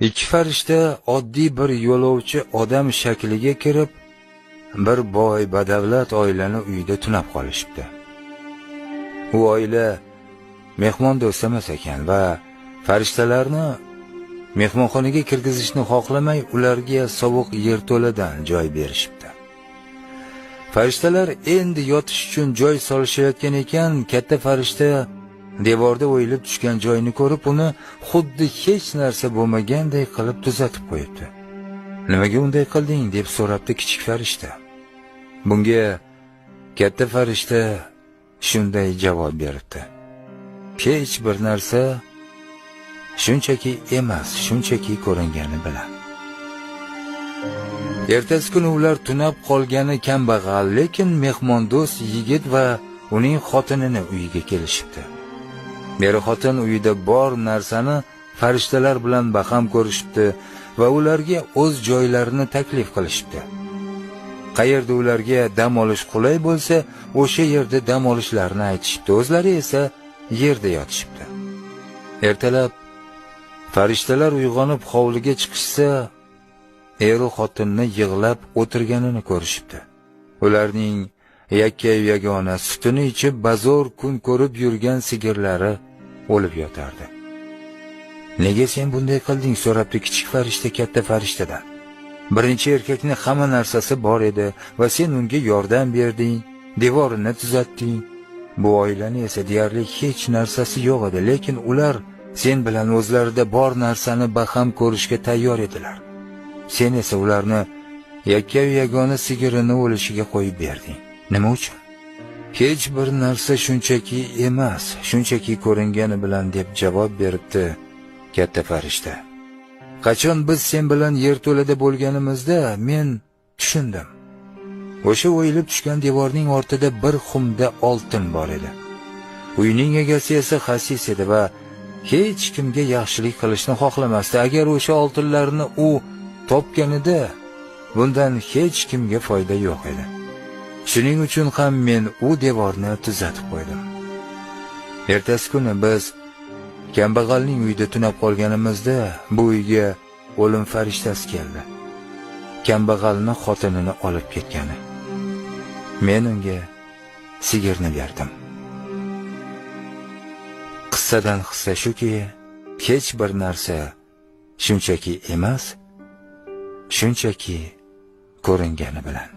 Ikki farishta oddiy bir yo'lovchi odam shakliga kirib, bir boy badavlat oilani uyida tunab qolishibdi. U oila mehmondo'st emas ekan va farishtalarni mehmonxonaga kirgizishni xohlamay, ularga sovuq yerto'ladan joy berishibdi. Farishtalar endi yotish uchun joy solishayotgan ekan, katta farishta devorda o'yilib tushgan joyni ko'rib, uni xuddi hech narsa bo'lmaganday qilib tuzatib qo'yibdi. "Nimaga unday qilding?" deb so'rabdi kichik farishta. Bunga katta farishta shunday javob beribdi: "Hech bir narsa shunchaki emas, shunchaki ko'ringani bilan." Ertasi kuni ular tunab qolgani kambag'al, lekin mehmondo'st yigit va uning xotinini uyiga kelishibdi. Beri xotin uyida bor narsani farishtalar bilan baham ko'rishibdi va ularga o'z joylarini taklif qilishibdi. Qayerda ularga dam olish qulay bo'lsa, o'sha yerda dam olishlarini aytishibdi. O'zlari esa yerda yotishibdi. Ertalab farishtalar uyg'onib hovliga chiqishsa, eru xotinni yig'lab o'tirganini ko'rishibdi. Ularning yakkayu yagona sutini ichib bazo'r kun ko'rib yurgan sigirlari o'lib yotardi. "Nega sen bunday qilding?" so'rabdi kichik farishta katta farishtadan. "Birinchi erkakning hamma narsasi bor edi va sen unga yordam berding, devorini tuzatding. Bu oilani esa deyarli hech narsasi yo'q edi, lekin ular sen bilan o'zlarida bor narsani baham ko'rishga tayyor edilar. Sen esa ularni yakkayu yagona sigirini o'lishiga qo'yib berding. Nima uchun?" "Hech bir narsa shunchaki emas, shunchaki ko'ringani bilan", deb javob beribdi katta farishta. "Qachon biz sen bilan yerto'lada bo'lganimizda men tushundim. O'sha o'yilib tushgan devorning ortida bir xumda oltin bor edi. Uyning egasi esa xasis edi va hech kimga yaxshilik qilishni xohlamasdi. Agar o'sha oltinlarni u topganida, bundan hech kimga foyda yo'q edi. Shuning uchun ham men u devorni tuzatib qo'ydim. Ertasi kuni biz kambag'alning uyida tunab qolganimizda, bu uyga o'lim farishtasi keldi. Kambag'alni xotinini olib ketgani. Men unga sigirni berdim. Qissadan hissa shuki, hech bir narsa shunchaki emas, shunchaki ko'ringani bilan.